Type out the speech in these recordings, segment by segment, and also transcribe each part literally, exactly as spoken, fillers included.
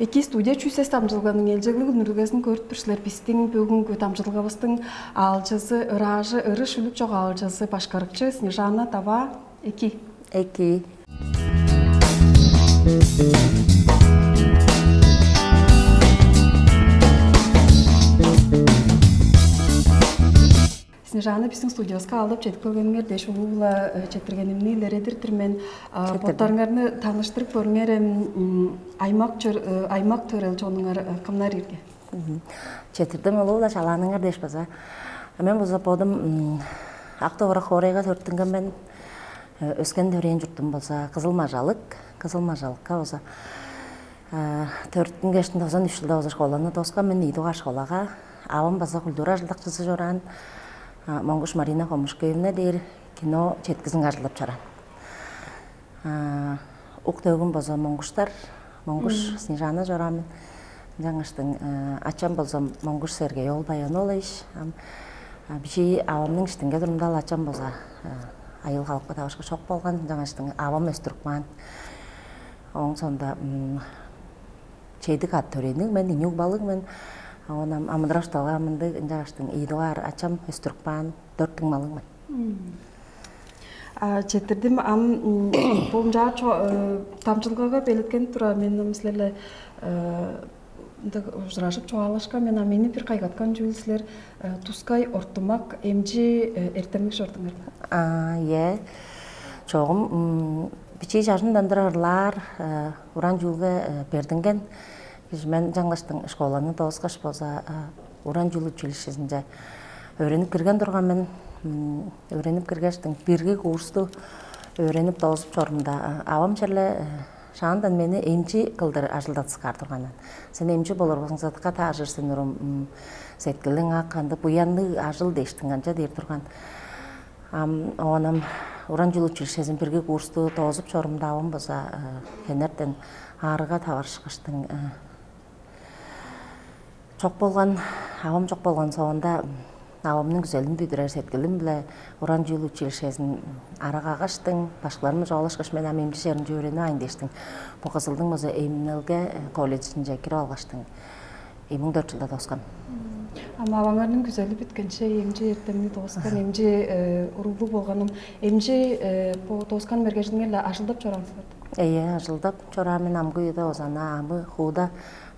Эки студия чүсес дамчылганың элчеглиг үнүрүлгезин көрүп тур силер. Бистиң бүгүнкү дамчылгавыстың аалчызы, ыраажы, ыры шүлүк чок аалчызы, башкарыкчы Снежана Дава. Эки. Эки. Снежана, биздин студияска алдап чедип келгениңер дээш улуу-ла четтиргенимни илередир-дир мен. Боттарыңарны таныштырып көрүңер эм. Аймак аймак төрел чонуңар кымнар ирге? Четирдим улуу-ла чалааныңар дээш база. Мен база бодум акты орак хоорайга төрүттүнген мен. Өскен төрээн чуртум база Кызыл Мажалык. Кызыл Мажалыкка база төрүттүнгештин тозан үч жылда база школаны дооскан мен ийи дугаар школага. Авам база культура ажылдакчызы чораан. Монгуш Марина Хомушкеевна дээр кино четкизин ажылдап чораан. Ук-төөгүм база монгуштар, монгуш Снежана чораамын. Жаңаштың ачам болза монгуш Сергей ол баян ол иш. Ам бичии авамның иштинге турумда ал ачам болза айыл халыкка тавышка чок болган. Жаңаштың авам өстүрүп каан. Оң сонда чеди кат төрениг мен, инюк балык мен. Онам амыдыраш талгаамындыг ынчагаштың ийи дугаар ачам өстүрүп каан. Дөрт тыңмалыг мен. Четирдим ам бомжаар дамчылгага белеткенип тура мен силерли ындыг ужуражып чугаалашкан мен ам мени бир кайгаткан чүүл силер тускай ортумак эмчи эртемик чордуңар ба? Е, чогум бичии чажымдан тура ырлаар уран чүүлге бердинген. Кижи мен жаңлаштың школаны дооскаш болза уран чүүл училищезинче өөренип кирген турган мен. Өөренип киргештиң бирги курсту өөренип доозуп чорумда авам черле шаандан мени эмчи кылдыр ажылдатыскаар турганын. Сен эмчи болур болзуң садыкка таажыр сен урум сеткилиң ак кандыг буянныг ажыл дээштиң канча дээр турган. Ам оонам уран чүүл училищезин бирги курсту доозуп чорумда авам база кенертен аарыга таварышкыштың чок болган, авам чок болган соонда авамның күзелин бүдүрер сеткилим биле уран чүүл училищезин арагаагаштың башкыларым чоолашкаш мен ам эмчи черинче өөренип аайн дээштиң. Бу кызылдың база эмнелге колледжинче кирип алгаштың. Эбиң дөрт жылда дооскан. Ама аваңарның күзели бүткенче эмчи эртемни дооскан эмчи уруглуг болганым эмчи бо дооскан мергежиңерла ажылдап чораан силер? Эйе, ажылдап чораан мен амгы үйде озана амы хууда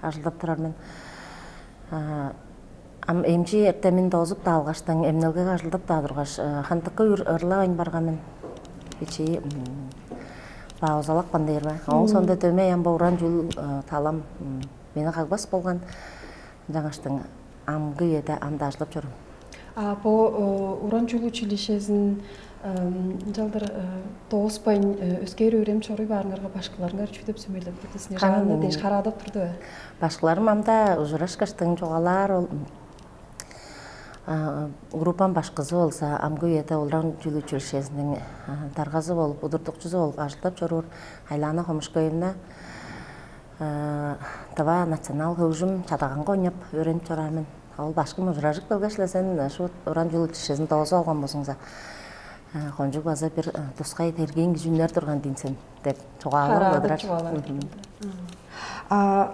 ажылдап турар мен. Ам эмчи эртемин доозуп да алгаштан эмнелгеге ажылдап да тургаш хандыкка үр ырлавайн барган мен. Бичии баузалак бандыыр ба. Оң сонда дөмей ам бо уран чүүл талам мени кагбас болган. Жаңаштың амгы үеде ам дажылап чорум. А бо уран чүүл училищезин ынчалдыр дооспайн өскээр өөрем чоруй баарыңарга башкыларыңар чүү деп сүмелеп турду сине? Жанны дээш караадап турду бе? Башкыларым амда ужурашкаштың чугаалаар ол группам башкызы болза амгы үеде уран чүүл училищезиниң даргазы болуп удуртукчузу болуп ажылдап чоруур Айлана Хомушкоевна. Тыва национал хөгжүм чадаганга ойнап өөренип чораамын. Ол башкым ужуражып келгеш-ле сен шуут уран чүүл училищезин доозуп алган болзуңза кончуг база бир тускай тергиин кижи үнер турган дейн сен деп чугаалап ыладырар. А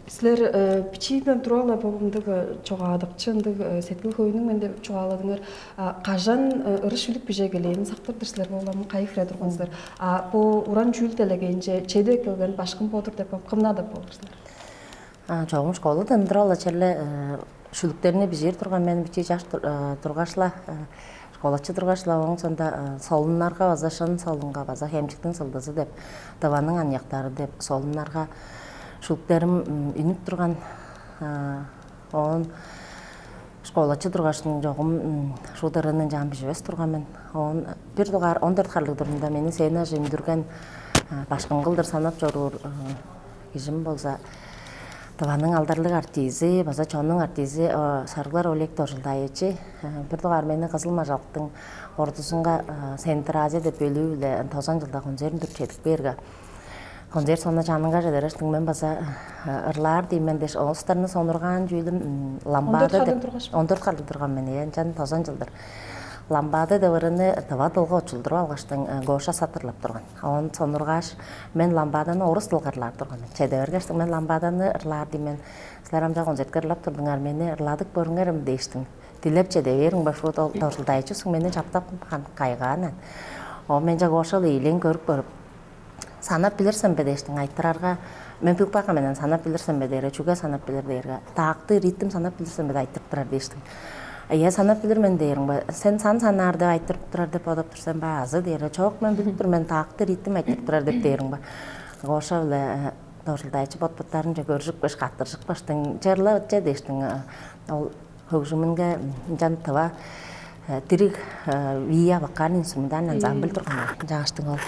силер бичииден туруп-ла бо ындыг чогаадыкчы ындыг сеткил хөйнүң мен деп чугааладыңар. Кажан ырыс шүлүк бижегелээн сактыр-дыр силер бо улам кайы хире турган силер? А бо уран чүүл делегейинче чеде эккелген башкым бо-дур деп кымнаа деп болур силер? Чогум школадан туруп-ла черле шүлүктерни бижиир турган мен бичии чаш тургаш-ла школачы тургаш-ла оң сонда солуннарга база шын солунга база хемчиктин сылдызы деп дываның аныяктары деп солуннарга шүлүктерим үнүп турган. Оон школачы тургаш чогум шударыны жаан биживес турган мен. Оон бир дугаар он дөрт харлыг турумда мени сценаже үндүрген башкын кылдыр санап чоруур кижим болза дываның алдарлыг артизи база чоннуң артизи Сарыглар Олег Доржулдаевичи. Бир дугаар мени Кызыл Мажалыктың ордузунга Центр Азия деп бөлүү-биле тозан жылда концертин тур чедип кээрге концерт соонда чанынга чеде берештиң мен база ырлаар дийин мен дээш оостарны сонургаан чүүлүм ламбаада деп. Он дөрт харлыг турган мен, ынчан тозан жылдыр Ламбада деп ырыны тыва дылга очулдуруп алгаштың, Гоша сатырлап турган. Оон сонургааш, мен ламбаданы орус дылга ырлаар турган мен. Чеде бергештиң, мен ламбаданы ырлаар дийм мен. Силер амча концертке ырлап турдуңар, мени ырладып көрүңерем дээштиң. Дилеп чеде бериң башут ол доржулдайчусуң мени чаптап кайгаан. О мен жа Гошалы ийлен көрүп көрүп санап билир сен бе дээштиң айтырарга, мен бүгүп каан менен санап билир сен бе дээрге, чүге санап билир дээрге, таакты ритм санап билир сен бе деп айтырып турар дээштиң. Ийе, санап билир мен дээриң ба? Сен сан санаар деп айтырып турар деп бодоп тур сен ба? Азы дээрге, чок, мен билип тур мен, таакты ритм айтырып турар деп дээриң ба? Гоша биле доржулдайчы бот-боттарынче көржүкпеш, каттыржыкпаштың, черле ытче дээштиң. Ол хөгжүмүнге ынчан тыва дириг вия вокальный инструментальный ансамбль турган. Жааштың ол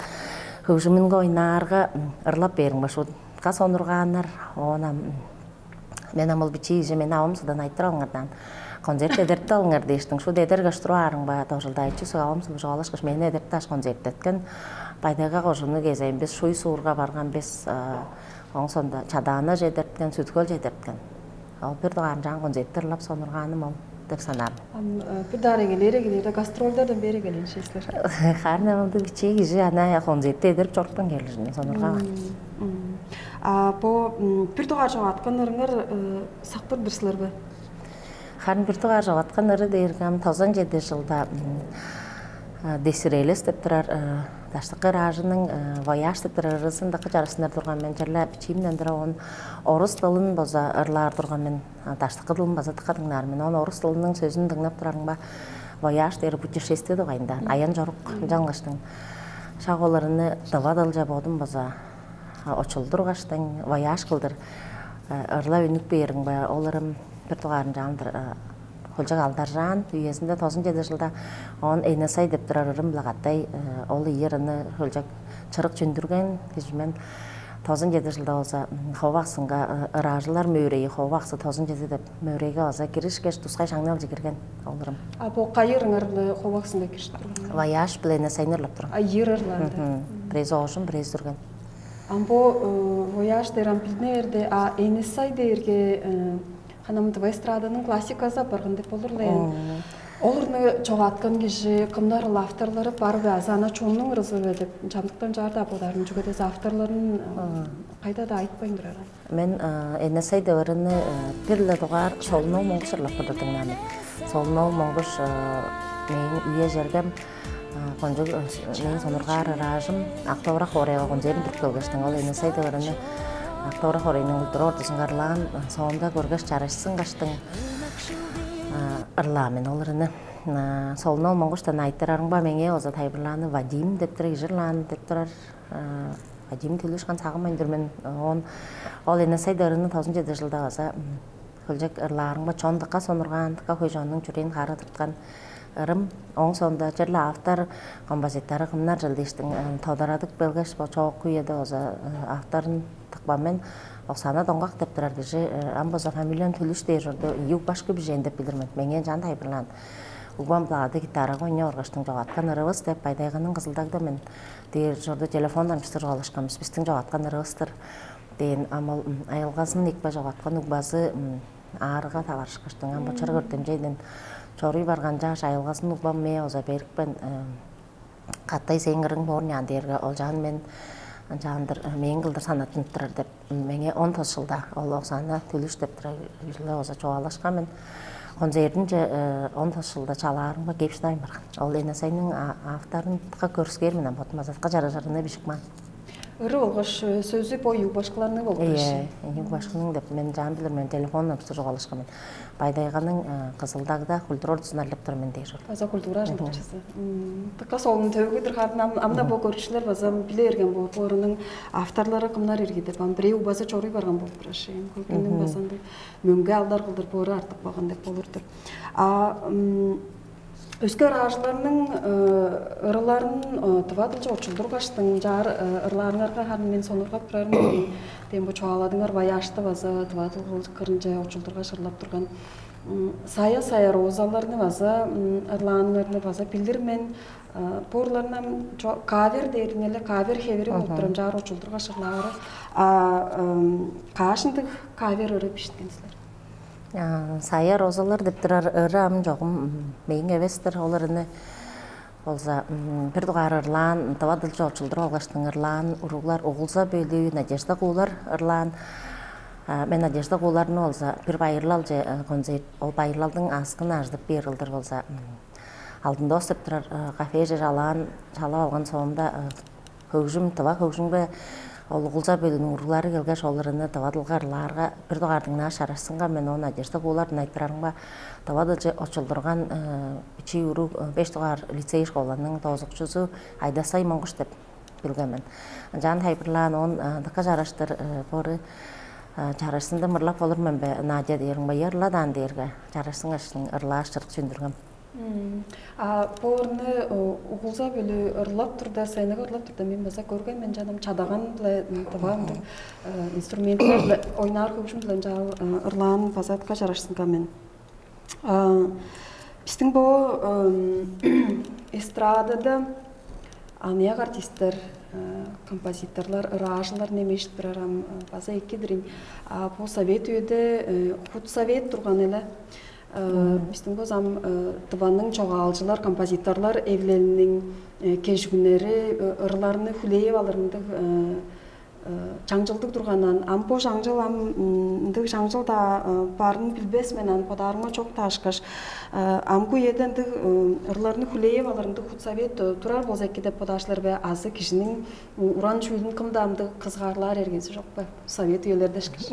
хөгжүмүнге ойнаарга ырлап бериң башут. Кас онургааннар оона мен ам ол бичии кижи, мени авам судан айтыр алыңардан, концерт эдертип алыңар дээштиң. Шут эдергеш тураарың ба, дожулдайчы сугавам субужугалашкаш мени эдерташ концерт эткен. Байдайга кожуну кезейин, бис Шуй суурга барган, бис оң сонда Чадаана чедерткен, Сүткөл чедерткен. Ол бир дугаар жаан концерттер ылап сонургааным ол деп санаар. Ам бир даар эгелээр эгелээрде гастролдардан бери эгелээн шээсилер. Харын амылды бичээ кижи ана концертти эдерип чорупкан келир сонургаан. А бо бир дугаар чогааткан ырыңар сакпыр бир сылар бе? Харын бир дугаар чогааткан ыры дээрге ам тозан жети жылда Десирелес деп турар даштыкы ыраажының Вояж деп турар ырызын дакы чарасыннар турган мен, черле бичиимден тура он орус дылын база ырлаар турган мен. Даштыкы дылын база дыка дыңнаар мен. Он орус дылының сөзүн дыңнап турарымга, Вояж дээр путешествие дугайында, аян чорук, ынчангаштың шак оларны дыва дылча бодум база очулдургаштың, Вояж кылдыр ырла үнүп бээрим ба, оларым бир дугаарын жаандыр хөлчек алдаржаан үезинде тозун чеди жылда он Энесай деп турар ырым-биле катай ол ийи ырыны хөлчек чырык чүндүрген кижи мен. Тозун чеди жылда болза Ховаксынга ыраажылар мөөрейи Ховаксы тозун чеди деп мөөрейге база киришкеш тускай шаңналчы кирген ол ырым. А бо кайы ырыңарны Ховаксынга кириштип турган? Вояж биле Энесайны ырлап турган. А ийи ырлаанда. Бирээзи оожум, бирээзи дүрген. Ам бо Вояж дээр ам билдине берди. А Энесай дээрге ханамдыва эстраданың классиказы апарган деп болур эле. Оларны чогааткан кижи кымнар ыл авторлары бар бе азы ана чоннуң ырызы бе деп чамдыктан чаар-даа бодаарым, чүге дээсе авторларын кайда-даа айтпайн турар. Мен Энесай деп ырыны бир-ле дугаар Солун-оол Монгуш ырлап турдуң нааны. Солун-оол Монгуш мээң үе чергем кончуг мээң сонургаар ыраажым Ак-Довурак хоорайга концертин туруп келгештиң. Ол Энесай деп ырыны Ак-Довурак хоорайның культура ордузунга ырлаан соонда көргеш чарашсынгаштың ырлаа мен ол ырыны. Солун-оол Монгуштан айтырарыңба меңээ оза тайбырлааны Вадим деп турар кижи ырлаан деп турар. Вадим төлүшкан сагымайн тур мен. Он ол Энесай деп ырыны тозун чеди жылда база хөлчек ырлаарымга чон дыка сонургаан, дыка хөй чоннуң чүрээн хары тырткан ырым. Оң соонда черле автор композитору кымнар чыл дээштиң тодарадып келгеш, бо чоокку үеде база авторун тыкпан мен. Оксана Доңгак деп турар кижи ам база фамилиям Төлүш дээр чорду ийи угбашкы бижээн деп билир мен. Меңээ чан тайбырлаан. Угбам блады гитарага ойнап оргаштың чогааткан ырывыс деп Байдайганның Кызылдагда мен дээр чорду телефон дамчыштыр чугаалашканбыз. Бистиң чогааткан ырывыстыр дээн ам ол айылгазын икпе чогааткан угбазы аарыга таварышкыштың ам бочара көртемчейден чоруй барган чааш айылгазын угбам мээ оза берипкен. Катай сээң ырың боор няан дээрге ол чаан мен чаандыр мээң кылдыр санаттынып турар деп меңээ он тос жылда ол Оксана Төлүш деп турар ылы оза чугаалашкан мен. Концертинче он тос жылда чалаарымга кеп шыдайн барган. Ол Энесайның авторунга көрүскээр мен ам бодум азатка чаражарына бижик маан. Ыры болгаш сөзү бо юг башкыларны болгаш. Эни башкының деп мен жаан билир мен телефон номсур чугаалашкан мен. Байдайганың Кызылдагда культура ордузун арлап тур мен дээр. База культура ажылдакчысы. Дыка солун төвгүдүр харын амна бо көрүшүлөр база биле берген боор. Орунун авторлары кымнар ирги деп ам бирээ база чоруй барган болуп турар шейин. Көргөндүн база андай мөңгө алдар кылдыр боору артык болган деп болурдур. А өске ыраажыларның ырыларын тыва дылча очулдургаштың жаар ырлаарыңарга харын мен сонургап турарым. Дем бу чугааладыңар баяашты база тыва дыл кырынча очулдургаш ырлап турган сая сая розаларны база ырлааныңарны база билир мен. Бу ырларны кавер дээрине эле кавер хевери болуп турам жаар очулдургаш ырлаары. А каашындыг кавер ыры бишиткен силер? Сая розалар деп турар ыры ам чогум мээң эвес-тир. Ол ырыны болза бир дугаар ырлаан, тыва дылче очулдуруп алгаштың ырлаан уруглар Угулза Бөлүү, Надежда Куулар ырлаан. Мен Надежда Кууларны болза бир байырлалче концерт, ол байырлалдың ааскын ажыдып бээр кылдыр болза Алдындос деп турар кафеже чалаан, чалап алган соомда хөгжүм, тыва хөгжүмге ол Угулза Бөлүүнүң уруглары келгеш, ол ырыны тыва дылга ырлаарга, бир дугаар дыңнааш чарашсынга, мен оон Надежда Кууларны айтырарымга, тыва дылче очулдурган бичии уруг беш дугаар лицей школаның доозукчузу Айдасай Монгуш деп билген мен. Ынчаан тайылбырлаан, оон дыка чараштыр бо ыры, чарашсында ырлап болур мен бе, Надя, дээримге, ырла даан дээрге, чарашсың аштың ырлааш чырык чүндүргем. А бо ырыны Угулза Бөлүү ырлап турда, сценага ырлап турда, мен база көрген мен, чаным чадаган-биле, тыва ындыг инструменттер-биле, ойнаар хөгжүм-биле ынчаар ырлаан база дыка чарашсынга мен. Бистиң бо эстрадада аныяк артисттер, композиторлар, ыраажылар немежип турар ам база экидирин. А бо совет үеде худсовет турган эле. Бистиң бо зам Тываның чогаалчылар, композиторлар эвилелиниң кежигүннери, ырларны хүлээп алырындыг чаңчылдыг турганан, ам бо чаңчыл ам ындыг чаңчыл-даа барын билбес мен, аны бодаарымга чок-даа ышкаш. Амгы үеде ындыг ырларны хүлээп алыр ындыг худсовет турар болза эки деп бодаар силер бе? Азы кижиниң уран чүүлүн кым-даа ындыг кызыгаарлаар эргези чок бе? Совет үелерде ышкаш.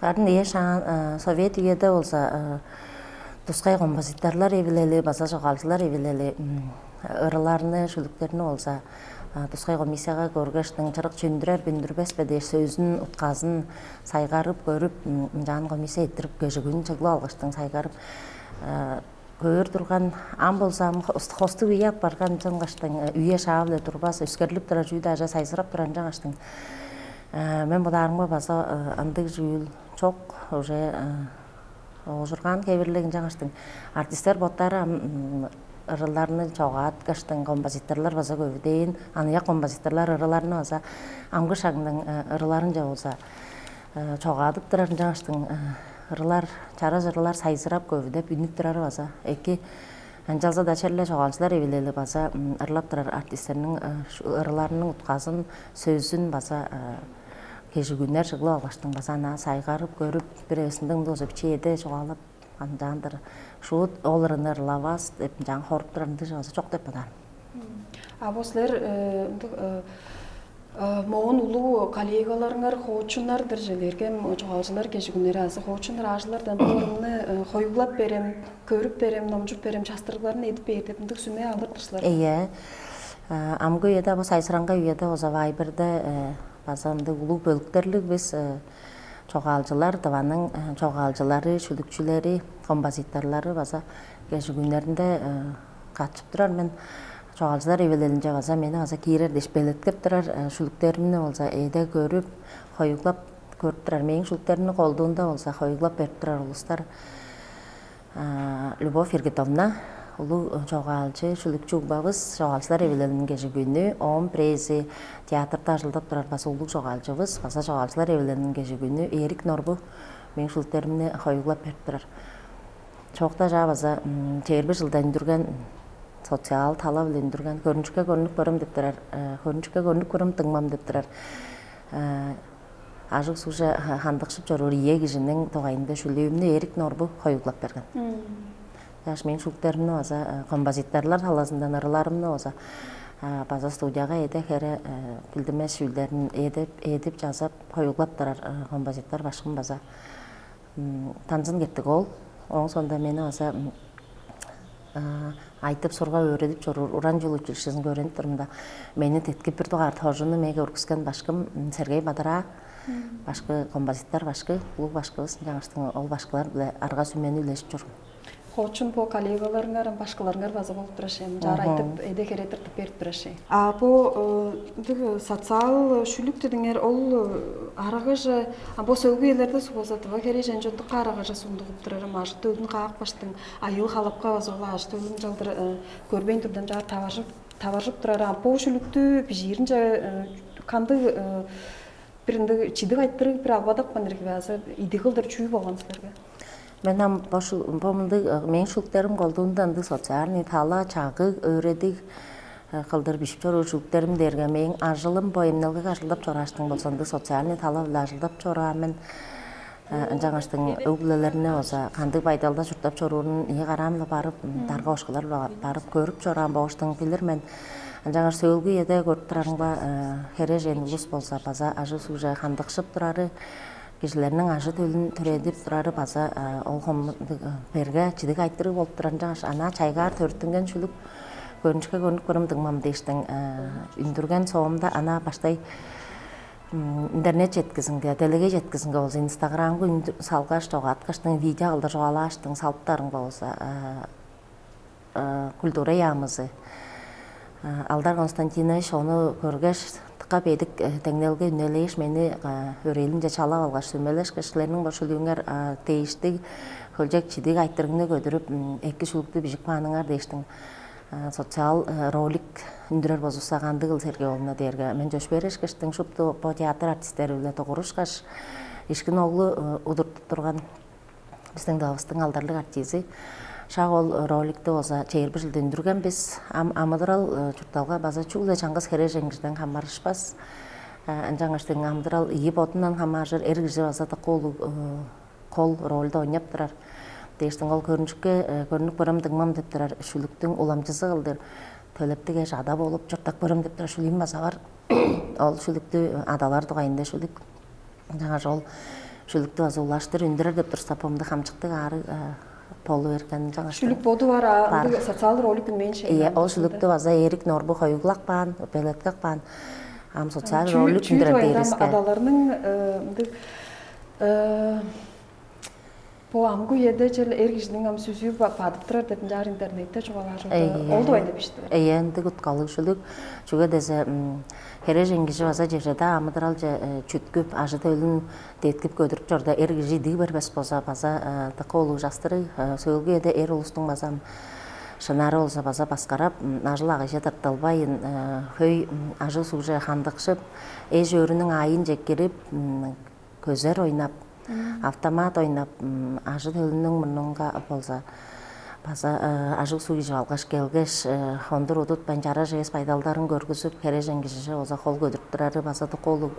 Харын, ийе, шаан совет үеде болза тускай композиторлар эвилели база чогаалчылар эвилели ырыларны, шүлүктерни болза тускай комиссияга көргештиң, чырык чүндүрер, бүндүрбес бе дээш сөзүн, утказын сайгарып көрүп, ынчаан комиссия эрттирип, кежигүн чыглып алгаштың сайгарып көөр турган. Ам болза ам хостуг үе апарган ынчангаштың, үе шаа-биле турбас, өскерлип турар, чүү-даа ажа сайзырап турар ынчангаштың. Мен бодаарымга база ындыг чүүл чок, уже оожургаан хевирлиг ынчангаштың. Артисттер боттары ам ырыларны чогааткаштың, композиторлар база көвүдээн, аныяк композиторлар ырыларны база амгы шагның ырыларынче болза чогаадып турар ынчангаштың. Ырылар, чараш ырылар сайзырап, көвүдеп, үнүп турары база эки. Ынчалза-даа черле чогаалчылар эвилели база ырлап турар артисттерниң ырыларының утказын, сөзүн база кежигүннер чыглып алгаштың база аңаа сайгарып көрүп, бир эвесинден болза бичии эде чугаалап, ынчаандыр шуут ол ырыны ырлавас деп ынчаан хоруп турар ындыг чыгазы чок деп бодаар. А бо силер ындыг моон улуу коллегаларыңар хоочуннар-дыр же, эргем чогаалчылар кежигүннери азы хоочун ыраажылардан бо ырымны хоюглап берем, көрүп берем, номчуп берем, частырыгларын эдип бээр деп ындыг сүме алыр-дыр силер? Ийе. Амгы үеде, бо сайзыраңгай үеде болза Вайберде база ындыг улуг бөлүктерлиг бис чогаалчылар, Тываның чогаалчылары, шүлүкчүлери, композиторлары база кежигүннеринде катчып турар. Мен чогаалчылар эвилелинче база мени база киирер дээш белеткеп турар, шүлүктеримни болза эде көрүп, хоюглап көрүп турар. Мээң шүлүктеримни колдуунда болза хоюглап берип турар улустар Любовь Иргитовна, улуг чогаалчы, шүлүкчү угбавыс, чогаалчылар эвилелиниң кежигүнү, оон бирээзи театрда ажылдап турар база улуг чогаалчывыс, база чогаалчылар эвилелиниң кежигүнү Эрик Норбу мээң шүлүктеримни хоюглап берип турар. Чоокта чаа база чээрби чылда үндүрген, социал тала-биле үндүрген «Көрүнчүкке көрнүп көрем» деп турар, «Көрүнчүкке көрнүп көрем, дыңмам» деп турар. Ажыг-сугже хандыкшып чоруур ийи кижиниң дугайында шүлүүмнү Эрик Норбу хоюглап берген. Чаш мээң шүлүктеримни база композиторлар талазындан ырыларымны база база студияга эде хере билдимес чүүлдерин эдип, эдип жазап хоюглап турар композитор башкым база Танзын Кеттик ол. Ооң соонда мени база айтып сурга өөредип чоруур уран чүүл училищезинге өөренип турумда, мени деткип бир дугаар тожуну меге өргүскен башкым Сергей Бадараа, башкы композитор башкы, улуг башкыбыз, жаңаштың ол башкылар биле арга сүмени үлешип чорум. Хоочун бо коллегаларыңар, башкыларыңар база болуп турар шей. Мынчаар айтып, эде хере тыртып берип турар шей. А бо ындыг социал шүлүк дедиңер, ол арагаже, а бо сөөлгү үелерде сугуза тыва херээжен чондукка арагаже сундугуп турар, ам ажы-төлүн каапкаштың, айыыл халапка база ол ажы-төлүн чалдыр көрбейн турдан чаар таваржып, таваржып турар. А бо шүлүктү бижииринче кандыг бир ындыг чидиг айтырыг бир албадапкан ирги бе азы идиг кылдыр чүү болган силерге? Мен ам бо мындыг мээң шүлүктерим колдуунда ындыг социальный тала, чагыг, өөредиг кылдыр бижип чоруур шүлүктерим дээрге мээң ажылым бо эмнелгеге ажылдап чорааштың болза ындыг социальный тала-биле ажылдап чораан мен. Ынчангаштың өг-бүлелерине база кандыг байдалда чурттап чоруурун ийи караам-ла барып, дарга-бошкалар-ла барып көрүп чораан болгаштың билир мен. Ынчангаш сөөлгү үеде көрүп турарымга, херээжен улус болза база ажыы-сугже хандыкшып турары, кижилерниң ажы-төлүн төредип турары база ол хомдуг берге чидиг айтырыг болуп турар. Ынчангаш анаа чайгаар төрүттүнген шүлүк көрүнүшке көрүнүп көрөм дыңмам дээштиң үндүрген соомда анаа баштай интернет четкизинге, делегей четкизинге болза, инстаграмга үндү салгаш, чогааткаштың, видео кылдыр чугаалааштың салыптарың болза, культура яамызы Алдар Константинович ону көргеш, тыка бедик деңнелге үнелээш, мени өрээлинче чалап алгаш, сүмелешкеш, силерниң бо шүлүүңер дээштиг хөлчек чидиг айтырыгны көдүрүп, эки шүлүктү бижип кааныңар дээштиң социал ролик үндүрер болзувусса кандыгыл, Сергей ооловна дээрге мен чөпшээрешкештиң шупту бо театр артисттери-биле дугурушкаш, Ишкин оглу удуртуп турган биздиң дывавыстың алдарлыг артизи. Шак ол роликти болза чээрби жылда үндүрген бис. Ам амыдырал чуртталга база чүгле чаңгыс херээжен кижиден хамаарышпас. Ынчангаш дең амыдырал ийи бодундан хамааржыр, эр кижи база дыка улуг кол рольду ойнап турар. Дээштиң ол көрүнчүкке көрүнүп көрөм дыңмам деп турар шүлүктүң уламчызы кылдыр төлептиг эш ада болуп чурттап көрөм деп турар шүлүүм база бар. Ол шүлүктү адалар дугайында шүлүк. Жаңаш ол шүлүктү база улаштыр үндүрер деп турса, помду хамчыктыг аарыг болу берген жаңаш. Шүлүк боду бар, ындыг социал ролик үнмейн шеге. Иә, ол шүлүктү база Эрик Норбу хоюглак баан, белеткек баан. Ам социал ролик үндүрер дээриске. Адаларның ындыг бо амгы үеде чел эр кижиниң ам сүзүү бадып турар деп ынчаар интернетте чугаалаар. Ол дугайында биштир. Эйе, ындыг уткалыг шүлүк. Чүге дезе херээжен кижи база чежеде амыдыралче чүткүп, ажы-төлүн деткип көдүрүп чорда, эр кижи идиги бербес болза база дыка улуг частырыг. Сөөлгү эде эр улустуң база шынары болза база баскарап, ажыл агыже дыртылбайын, хөй ажыл-сугже хандыкшып, эш-өөрүнүң аайынче кирип, көзер ойнап, автомат ойнап, ажы-төлүнүң мурнунга болза база ажыг суг ижип алгаш келгеш, хондур удутпайн чараш эвес байдалдарын көргүзүп, херээжен кижиже болза хол көдүрүп турары база дыка улуг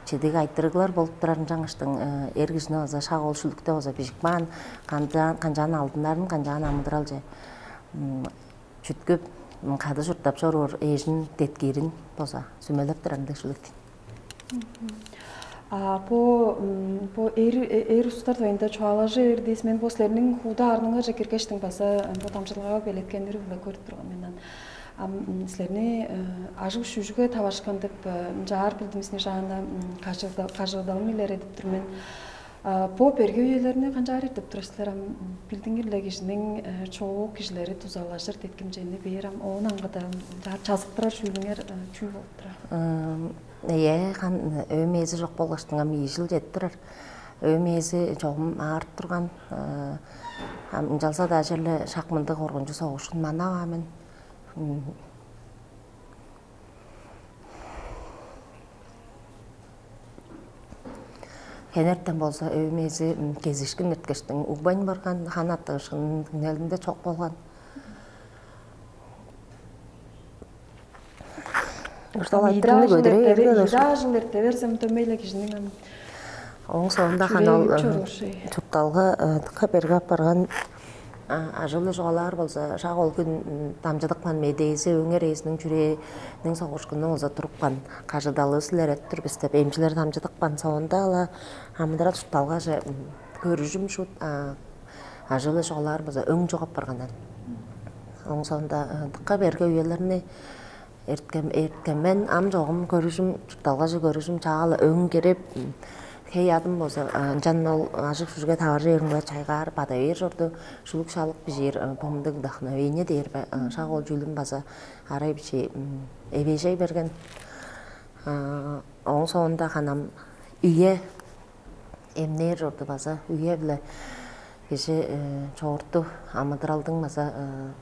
чидиг айтырыглар болуп турарын чаңгыштың эр кижини база шак ол шүлүкте база бижип каан, канчаан алдыннарын, канчаан амыдыралче чүткүп, кады чурттап чоруур эжин деткиирин база сүмелеп турар ындыг шүлүк. А бо бо эр эр устар дугайында чугаалажы эр диис, мен бо силерниң хууда арныңарже киргештиң база бо дамчылгага белеткеннери биле көрүп турган мен. Ам силерни ажыг шүжүгө тавашкан деп ынчаар билдим, Снежана, кажыгдалым илередип тур мен. Бо берге үелерни канчаар эртип турар силер? Ам билдиңер-ле, кижиниң чоок кижилери дузалажыр, деткимчени бээр. Ам оон аңгыда ынчаар чазыктырар чүүлүңер чүү болуп турар? Эээ, хан өөм ээзи чок болгаштың ам ийи чыл чедип турар. Өөм ээзи чогум аарып турган. Ам ынчалза-даа черле шак мындыг коргунчу согушун манаваа мен. Хенертен болза өөм ээзи кезишкин эрткештиң угбайн барган, хан аттыышкын түңнелинде чок болган. Ошол айтырыгны көдүрө берген. Ийдаа жыл эрте берзем дөмейле кижиниң ам. Оң соонда хан ол чуртталга дыка берге апарган. Ажылы чугаалаар болза, шак ол күн дамчыдыпкан медээзи өңер ээзиниң чүрээниң согушкуну болза турупкан, кажыдалы силер эттир бис деп эмчилер дамчыдыпкан. Соонда ала амыдырал чуртталгаже көрүжүм шут ажылы чугаалаар болза өң чок апаргандан. Оң соонда дыка берге үелерни эрткем эрткем мен ам чогум көрүжүм чуртталгаже көрүжүм чаала өң кереп. Хей адым болза ынчан ол ажык шүжүге таваржы эриңге чайгаар бада бээр чорду. Шулук шалык бижээр бомдуг вдохновение дээр бе, шак ол чүүлүм база арай бичи эвежей берген. Оң соонда ханам үйе эмнээр чорду база үйе биле кижи чогурту амыдыралдың база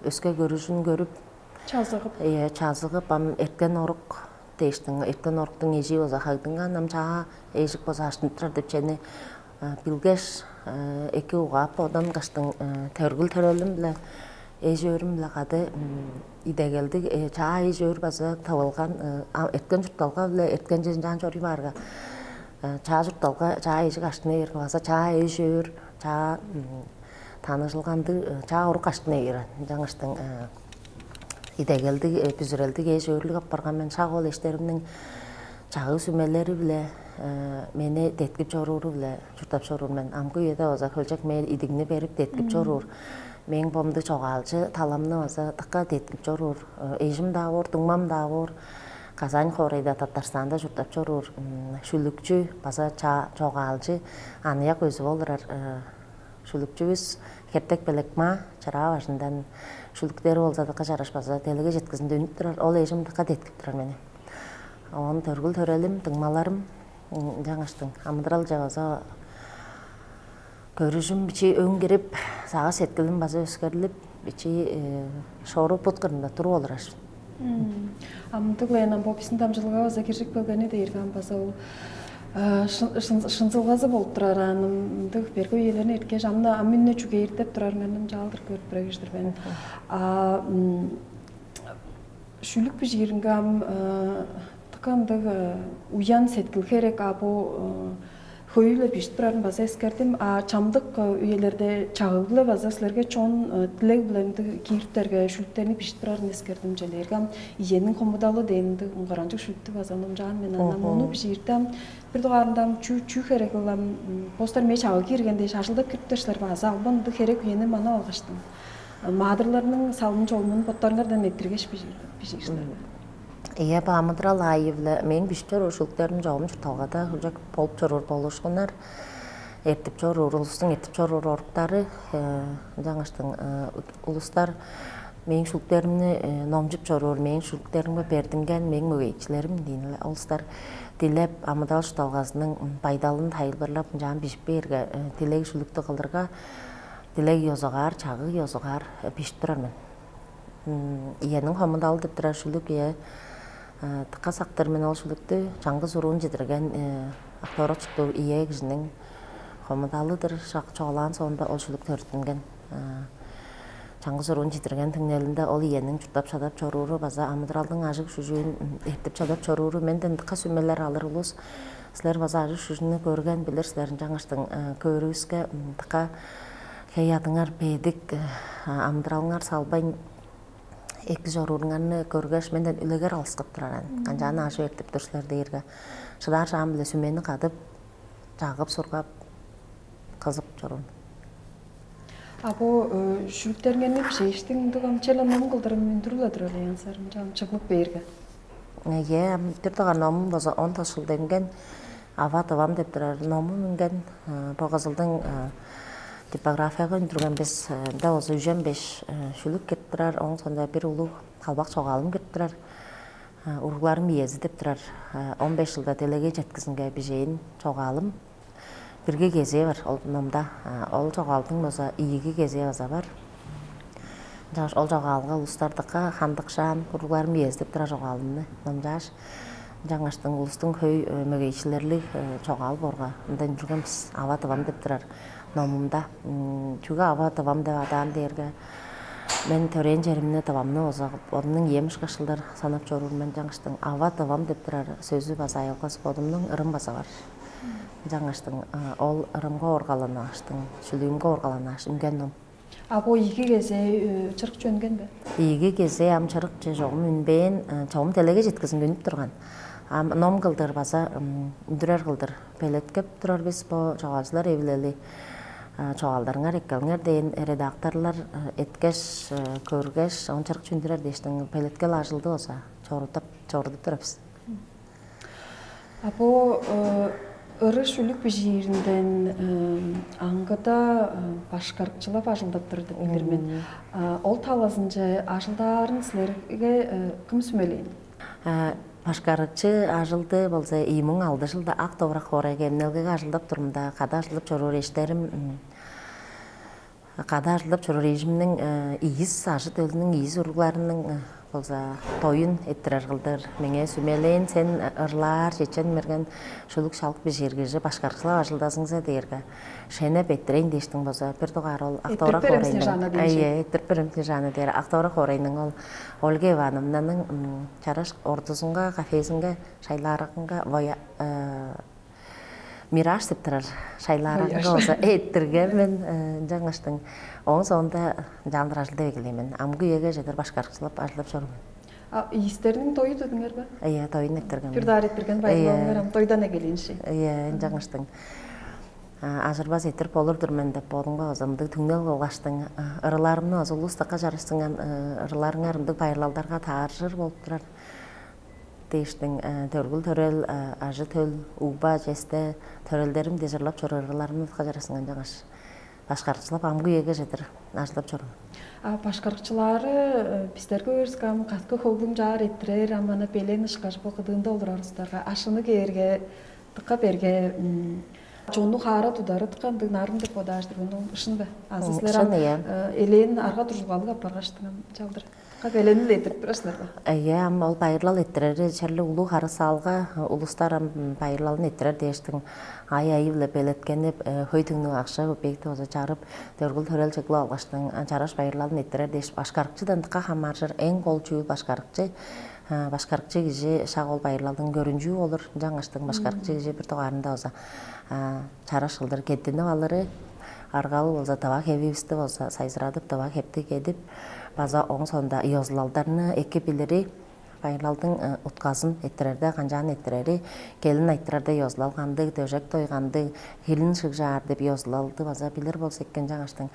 өске көрүжүн көрүп чазыгып, э, чазыгып ам эрткен орук дээштиң, эрткен оруктуң эжии база хагдынган, ам чаа эжик база аштынып турар деп чени Билгеш, эки угаап, одан каштың төргүл төрелим биле эш өөрүм биле кады идегелдиг чаа эш өөр база тывылган, эрткен чуртталга биле эрткен чынчаан чоруй баарга, чаа чуртталга чаа эжик аштына бээрге база чаа эш өөр, чаа таныжылгандыг, чаа орук аштына бээр. Жаңаштың идегелдиг, бүзүрелдиг эш өөрлүг апарган мен. Шак ол эштеримниң чагыг сүмелери биле мени деткип чорууру биле чурттап чоруур мен. Амгы үеде база хөлчек мээ идигни берип деткип чоруур. Мээң бомдуг чогаалчы таламны база дыка деткип чоруур. Эжим даа боор, дуңмам даа боор. Казань хоорайда, Татарстанда чурттап чоруур. Шүлүкчү база чогаалчы аныяк өзүп олурар. Шүлүкчүвүс Хертек Белекмаа чыраа бажындан шүлүктери болза дыка чараш база делеге четкизинде үнүп турар. Ол эжим дыка деткип турар мени. Оон төргүл төрелим, дуңмаларым жаңаштың амыдыралче база көрүжүм бичии өң кирип, сагыш сеткилим база өскерлип, бичии шору бут кырында туруп олурар. Амдыглаянам бо биздин дамчылыга база киржип келгени дээрге ам база ол шынзылгазы болуп турар. Анымдык берге үелерин эрткеш, амна ам үнне чүгээрдеп турарыңарны чаалдыр көрүп бирегиштир мен. А шүлүк бижииринге ам тыка ындыг уян сеткил херек. А бо хөй-ле бижип турарын база эскердим. А чамдык үелерде чагыг-биле база силерге чон дилег-биле ындыг киириптерге шүлүктерни бижип турарын эскердим. Чүл дээрге ам иениң хомудалы дээн ындыг уңгаранчыг шүлүктү база номчаан мен. Анан ону бижиирде ам бир дугаарында ам чүү чүү херек ылам, постар мээ чагыг киирген дээш ажылдап кириптер силер база албан ындыг херек үени манап алгаштым. Маадырларның салым чолумун боттарыңардан эрттиргеш бижиир силер. Ийе, бо амыдырал аайы-биле мээң бижип чоруур шүлүктерим чогум чуртталгада хөлчок болуп чоруур болуушкуннар, эртип чоруур, улустуң эртип чоруур оруктары, жаңаштың улустар мээң шүлүктеримни номчуп чоруур, мээң шүлүктеримге бердинген мээң мөгейикчилерим дийин эле. Улустар дилеп, амыдырал чуртталгазының байдалын тайылбырлап, ынчаан бижип бээрге, дилег шүлүктү кылдырга, дилег ёзугаар, чагыг ёзугаар бижип турар мен. Иениң хомудалы деп турар шүлүк ие. Дыка сактыр мен ол шүлүктү. Чаңгыс уруун чидирген актор очуктуг ие кижиниң хомудалыдыр. Шак чугаалаан соонда ол шүлүк төрүттүнген. Чаңгыс уруун чидирген түңнелинде ол иениң чурттап чадап чорууру база амыдыралдың ажыг шүжүүн эртип чадап чорууру менден дыка сүмелер алыр улус. Силер база ажыг шүжүнү көрген билир силер, жаңаштың көөрүвүске дыка хей адыңар бедик, амыдыралыңар салбайн эки чорууруңарны көргеш, менден үлегер алыскып турар ан. Канчааны ажып эртип тур силер дээрге, шыдаар шаам биле сүмени кадып, чагып сургап, кызып чоруур. А бо шүлүктериңерни бижээштиң ындыг ам чел ном кылдырым үндүрүп-ла турар ыян сарым чам чыглып бээрге. Эге, ам бир дугаар номум база он тос чылда үнген, «Ава-тывам» деп турар номум үнген. Бо кызылдың типографияга үндүрген бис. Ында база үжен беш шүлүк кирип турар, оң сонда бир улуг калбак чогаалым кирип турар. Уругларым иези деп турар. Он беш чылда делегей четкизинге бижээн чогаалым. Бирги кезээ бар ол номда. Ол чогаалдың база ийиги кезээ база бар. Ынчангаш ол чогаалга улустар дыка хандыкшаан, уругларым иези деп турар чогаалымны номчааш, ынчангаштың улустуң хөй мөгейчилерлиг чогаал боорга, ында үндүрген бис «Ава-тывам» деп турар номумда. Чүге «Ава-тывам» деп адаан дээрге, мен төрээн черимни, тывамны база бодумнуң ием ышкаш кылдыр санап чоруур мен. Ынчангаштың «Ава-тывам» деп турар сөзү база айылгас бодумнуң ырым база бар. Ынчангаштың ол ырымга ооргаланааштың, шүлүүмге ооргаланааш үнген ном. А бо ийиги кезээ чырыкче үнген бе? Ийиги кезээ ам чырыкче чогум үнбээн, чогум делеге четкизинге үнүп турган. Ам ном кылдыр база үндүрер кылдыр белеткеп турар бис. Бо чогаалчылар эвилели, чогаалдарыңар эккелиңер дээн редакторлар эткеш, көргеш, оон чырыкче үндүрер дээштиң белеткел ажылды база чорудуп, чорудуп турар бис. А бо ыры шүлүк бижииринден аңгыда башкарыкчылап ажылдап турар деп билир мен. Ол талазынче ажылдаарын силерге кым сүмелээн? Башкарыкчы ажылды болза ийи муң алды чылда Ак Довурак хоорайга эмнелгеге ажылдап турумда, кады ажылдап чоруур эштерим, кады ажылдап чоруур эжимниң ийис, ажы-төлүнүң ийис уругларының Болза тоюн эттирер кылдыр, меңээ сүмелээн сен ырлаар чечен мерген шулук шалык бижиир кижи башкарыкчылап ажылдазыңза дээрге, шенеп эттирейн дээштиң болза, бир дугаар ол Актора хоорайның. Эттирип берем, Снежана, дээш. Ие, эттирип берем, Снежана дээр. Актора хоорайның ол Ольга Ивановнаның чараш ордузунга, кафезинге, шайлаарагынга воя Мираж деп турар шайлаарагынга болза эттирген мен, жаңаштың. Оон соонда чаандыр ажылдап эгелээн мен. Амгы үеге чедир башкарыкчылап ажылдап чорум. А ийистерниң тою дедиңер бе? Ыя, тоюн эттирген. Бир даар эттирген байырлалыңар ам тойдан эгелээн ши. Ыя, жаңаштың. Ажырбас эттирип болур-дур мен деп бодумга база мындыг түңнел кылгаштың. Ырыларымны база улустакка чарыштынган ырыларыңар ындыг байырлалдарга тааржыр болуп турар. Дээштиң, төргүл төрел, ажы төл, угба честе төрелдерим дежирлап чоруурларымны кыжарасыңан жаңаш башкарыкчылап амгы үеге чедир ажылдап чорум. А башкарыкчылаары бистерге өөрүскам каткы хөглүң чаар эттирер, ам ана белен ышкаш бо кыдыында олурар устарга ашыны кээрге, тыкка берге, чонну хаара тудары тыккандыг нарым деп бодааш турган ол ышын бе? Азы силер ам элээн арга дуржулгалыг аппаргаштыңам чалдыр. Кап эленил этирип турар силер бе? Эйе, ам ол байырлал эттирери черле улуу харысаалга улустар ам байырлалын эттирер дээштиң ай айы-биле белеткенип, хөй түңнүг акша көпеекти база чарып, дөргүл төрел чыглып алгаштың чараш байырлалын эттирер дээш башкарыкчыдан дыка хамааржыр эң кол чүүл башкарыкчы. Башкарыкчы кижи шак ол байырлалдың көрүнчүү болур, жаңаштың башкарыкчы кижи бир дугаарында база чараш кылдыр кеттинип алыры, аргалы болза дыва хевивисти болза сайзырадып дыва хепти кедип, база оң соонда ёзулалдарны эки билири, байырлалдың утказын эттирерде канчаан эттирери, келин айтырарда ёзулал кандыг, дөжек той кандыг, хилин шыгжаар деп ёзулалды база билир болза эккен жаңаштың.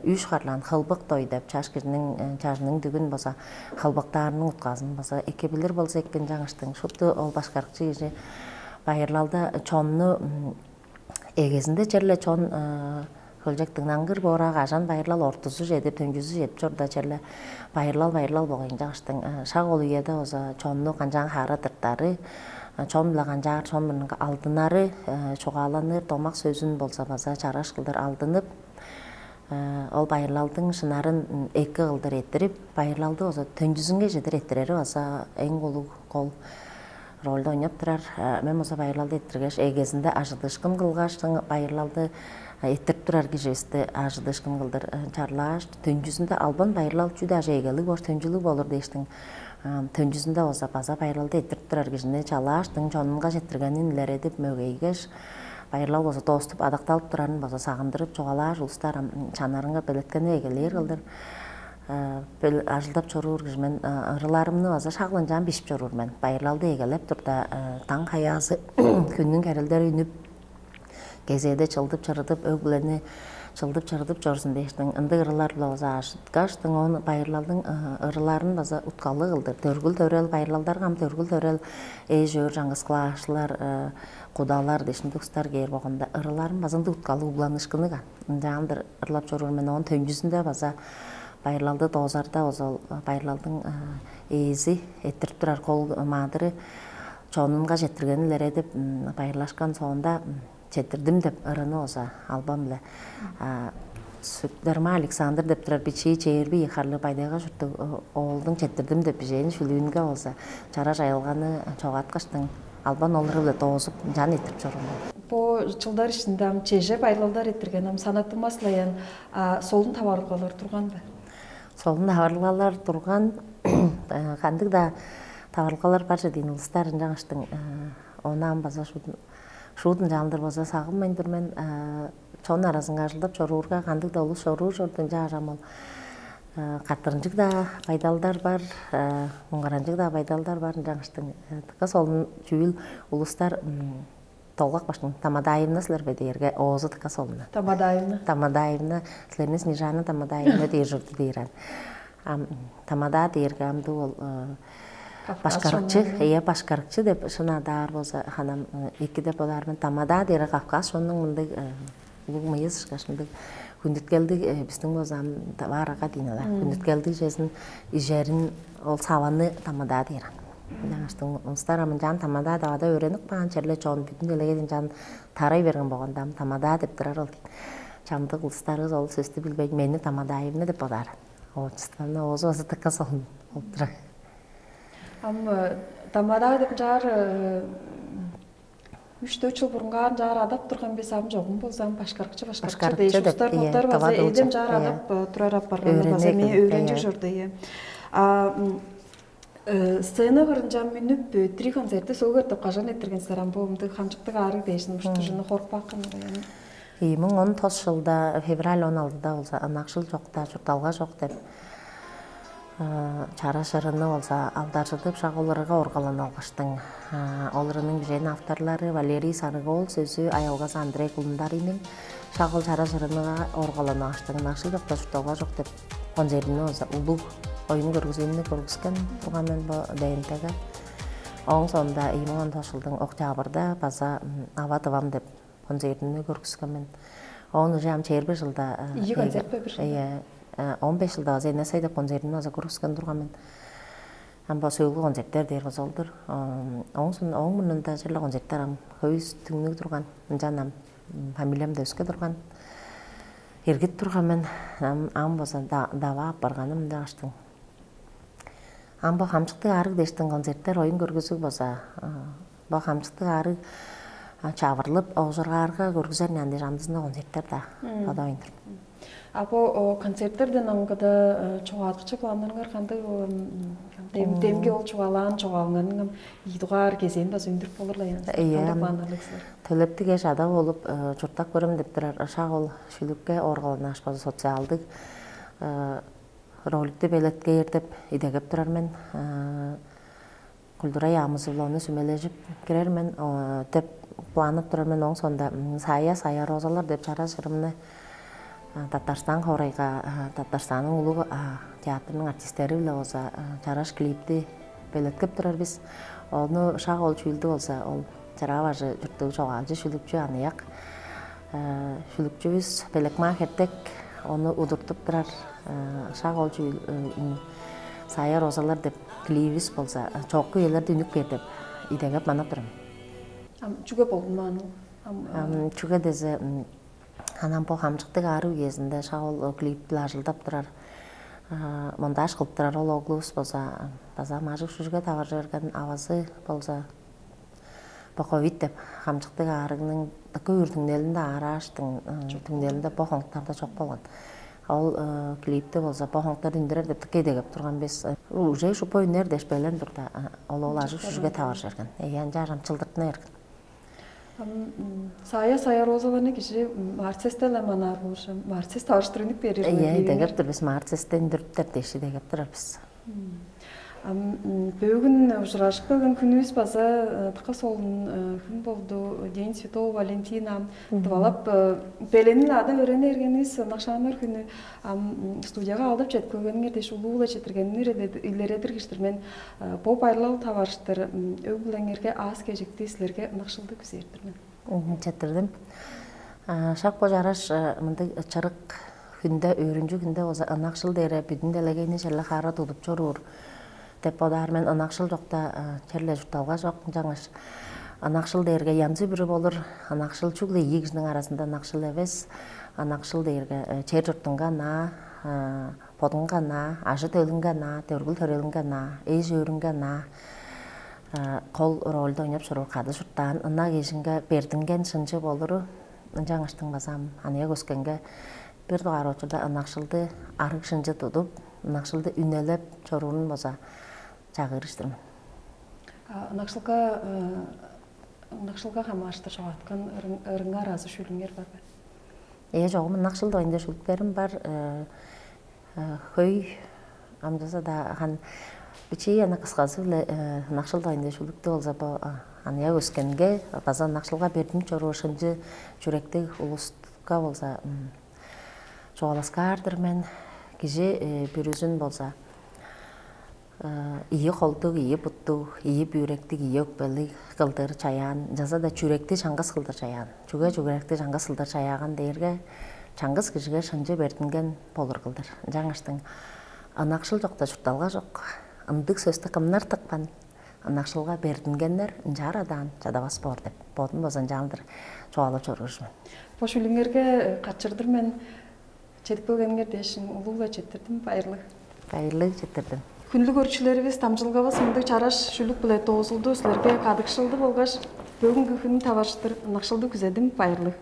Үш харлаан хылбык той деп чаш кижиниң чажының дүгүн база хылбыктаарының утказын база эки билир болза эккен жаңаштың. Шупту ол башкарыкчы кижи байырлалда чонну эгезинде черле чон хөлчектиң наңгыр боораа кажан байырлал ортузу чедип, төнчүзү чедип чорда черле байырлал байырлал болгайын чагыштың. Шак ол үеде база чонну канчаан хаара тыртары, чон-биле канчаар чон мурнунга алдынары, чугааланыр домак сөзүн болза база чараш кылдыр алдынып, ол байырлалдың шынарын эки кылдыр эттирип, байырлалды база төнчүзүнге чедир эттирери база эң улуг кол ролду ойноп турар. Мен болза байырлалды эттиргеш, эгезинде ажыдыышкын кылгаш, байырлалды эттирип турар киживисти ажыдыышкын кылдыр чарлааш, төнчүзүнде албан байырлал чүү даже эгелиг бош төнчүлүг болур дээштиң. Төнчүзүнде болза база байырлалды эттирип турар кижини чалааштың чонунга четтиргенин илередип мөгейгеш, байырлал болза дооступ адакталып турарын болза сагындырып чугаалаар улустар чанарынга белеткени эгелээр кылдыр. Бел ажылдап чоруур кижи мен ырыларымны база шаглынчаан бишип чоруур мен. Байырлалды эгелеп турда таң хаяазы хүннүң керелдери үнүп, кезээде чылдып чырыдып, өг-бүлени чылдып чырыдып чорзун дээштиң. Ындыг ырылар-биле база ажыткаштың, оон байырлалдың ырыларын база уткалыг кылдыр. Дөргүл төрел байырлалдарга ам дөргүл төрел эш өөр чаңгыс клаашчылар, кудалар дээш ындыг устар кээр болганда, ырыларын база ындыг уткалыг угланыышкыны каан. Ынчаандыр ырлап чоруур мен. Оон төнчүзүнде база байырлалды доозарда озол байырлалдың ээзи эттирип турар кол маадыры чонунга четтиргенин илередип, байырлашкан соонда четтирдим деп ырыны оза албан-биле Сүктерма Александр деп турар бичии чээрби ийи харлыг байдайга чурттуг оолдуң четтирдим деп бижээн шүлүүнге болза чара жайылганы чогааткаштың албан олуру-биле доозуп, ынчаан эрттирип чоруур мен. Бо чылдар ишинде ам чеже байырлалдар эрттирген, ам санаттынмас-ла ыян, а солун таварылгалар турган бе? Солун таварылгалар турган, кандыг-даа таварылгалар бар чүве дийин улустар ынчангаштың, ону ам база шуут, шуут ынчалдыр база сагынмайн тур мен. Чон аразынга ажылдап чоруурга кандыг-даа улус чоруур чорду, ынчаар ам ол каттырынчыг-даа байдалдар бар, муңгаранчыг-даа байдалдар бар. Ынчангаштың дыка солун чүүл улустар Толгак баштың Тамадаевна силер бе дээрге оозу дыка солуна. Тамадаевна. Тамадаевна, силерни Снежана Тамадаевна дээр чорду дээр ан. Ам Тамада дээрге амдуу ол башкарыкчы, эе башкарыкчы деп шын адаар болза ханам эки деп болаар мен. Тамада дээрге Кавказ шоннуң мындыг улуг мыйыс ышкаш мындыг хүндүткелдиг, биздин болза ам таваарага дейн ала. Хүндүткелдиг чезин ижерин ол саваны Тамада дээр ан. Ынчангаштың улустар ам ынчаан Тамада давада өөренип каан черле чон бүдүн делегеден чан тарай берген болганда ам Тамада деп турар ол дейт. Чамдык улустарыбыз ол сөстү билбейт, мени Тамадаевна деп бодаар. Отчествону оозу база дыка солун болуп турар. Ам тамадаа деп чаар үч-дөрт чыл бурунгаар чаар адап турган бис, ам чогум болза ам башкарыкчы башкарыкчы дээш, устар боттар база эдем чаар адап турар апарганы база мээ өөренчиг чорду, ие. А сцена кырынча мүнүп, три концертти сөгер деп кажан эртирген силер, ам бу ымдыг хамчыктыг аарыг дээш, муштужуну хорукпааккан аян. Ийи муң он тос чылда февраль он алтыда болза ынакшыл чокта чуртталга чок деп чара шырыны болза алдаржыдып шак оларга оргалан алгаштың. Оларының бижээн авторлары Валерий Сарыгол, сөзү аялгазы Андрей Кулундарының. Шак ол чара шырыныга оргалан алгаштың ынакшыл чокта чуртталга чок деп концертини болза улуг оюн көргүзүүнү көргүскен турган мен бо ДНТ-ге. Ооң соонда ийи муң он тос чылдың октябрда база ава дывам деп концертини көргүскен мен. Оон уже ам чээрби жылда ийи концерт бе бир жылда? Ие, он беш жылда база эне сай деп концертини база көргүскен турган мен. Ам бо сөөлгү концерттер дээр база олдур. Оон ооң мурнунда черле концерттер ам хөй түңнүг турган. Ынчан ам фамилиям да өске турган. Иргит турган мен. Ам база дава апарганым ынча аштың. Ам бо хамчыктыг аарыг дээштиң концерттер, оюн көргүзүг база бо хамчыктыг аарыг чавырлып оожургаарга көргүзер нян дээш амдызында концерттер да бодооюн. А бо концерттерден аңгыда чугаадыкчы планнарыңар кандыг? Демги ол чугаалаан чугаалыңарның ам ийи дугаар кезээн база үндүрүп болур-ла ян. Кандай планнарлыг силер? Төлептиг эш ада болуп чурттап көрөм деп турар ышак ол шүлүкке ооргаланааш база социалдыг роликти белеткээр деп идегеп турар мен. Культура яамызы-биле ону сүмележип кирер мен деп планып турар мен. Оң соонда сая сая розалар деп чараш ырымны Татарстан хоорайга Татарстанның улуг театрының артисттери-биле болза чараш клипти белеткеп турар бис. Ону шак ол чүүлдү болза ол чыраа бажы чурттуг чогаалчы шүлүкчү аныяк шүлүкчүбүз Белекмаа Хертек ону удуртуп турар. Шак ол чүүл сая розалар деп клиибис болза чоокку үелерде үнүп кээр деп идегеп манап турам. Ам чүге болдунмаан ол? Ам чүге дезе анан бо хамчыктыг аарыг үезинде шак ол клип-биле ажылдап турар, монтаж кылып турар ол оглувус болза база мажык шүжүге таваржы берген, авазы болза бо ковид деп хамчыктыг аарыгның дыка үүр түңнелинде аарааштың түңнелинде бо хоңуктарда чок болган. Ол клипти болза бо хоңуктар үндүрер деп дыка идегеп турган бис. Уже шупа үнер деш белен турда ол ол ажык шүжүге таваржы берген. Эйе, анча арам чылдыртына берген. Сая сая розаларны кижи марцесте-ле манаар болур. Марцес таварыштыр үнүп берир. Эйе, идегеп тур бис марцесте үндүрүптер деши идегеп турар бис. Ам бөгүн ужурашып келген күнүбүз база тыка солун хүн болду. День Святого Валентина. Ам дывалап беленин ада өрени эргенивиз ынакшааннар хүнү. Ам студияга алдап чедип келгениңер дээш улуу-ла четтиргенин илередир киштир мен. Бо байырлал таварыштыр өг-бүлеңерге аас-кежикти силерге ынакшылды күзээр-дир мен. Четтирдим. Шак бо чараш мындыг чырык хүнде, өөрүнчү хүнде болза ынакшыл дээре бүдүн делегейни черле хаара тудуп чоруур деп бодаар мен. Ынакшыл чокта черле чуртталга чок. Ынчангаш ынакшыл дээрге янзы бүрү болур. Ынакшыл чүгле ийи кижиниң аразында ынакшыл эвес. Ынакшыл дээрге чер чуртунга ынаа, бодуңга ынаа, ажы-төлүңге ынаа, дөргүл төрелиңге ынаа, эш-өөрүңге ынаа кол рольду ойноп чоруур кады чурттаан ынак эжиңге бердинген шынчы болуру. Ынчангаштың база ам аныяк өскенге бир дугаар очурда ынакшылды арыг шынчы тудуп, ынакшылды үнелеп чоруурун база чагыыр иштирмин. Ынакшылга ынакшылга хамааштыр чогааткан ырыңар азы шүлүңер бар бе? Ээ, чогум ынакшыл дугайында шүлүктерим бар. Хөй амдыза-даа хан бичии ана кысказы-биле ынакшыл дугайында шүлүктү болза бо аныяк өскенге база ынакшылга бердим чоруур шынчы чүректиг улуска болза чугааласкаар-дыр мен. Кижи бүрүзүн болза ийи холдуг, ийи буттуг, ийи бүүректиг, ийи өкпелиг кылдыр чаяан, ынчалза-даа чүректи чаңгыс кылдыр чаяан. Чүге чүректи чаңгыс кылдыр чаяаган дээрге чаңгыс кижиге шынчы бердинген болур кылдыр. Ынчангаштың ынакшыл чокта чуртталга чок. Ындыг сөстү кымнар тыпкан? Ынакшылга бердингеннер ынчаар адаан чадавас боор деп бодум база ынчаалдыр чугаалап чоруур мен. Бо шүлүңерге качырдыр мен. Чедип келгениңер дээшиң улуу-ла четтирдим, байырлыг. Байырлыг четтирдим. Хүнлүг өрчүлеривис, дамчылгавыс мындыг чараш шүлүк-биле доозулду. Силерге кадыкшылды болгаш бөгүнгү хүн таварыштыр ынакшылды күзедим. Байырлыг.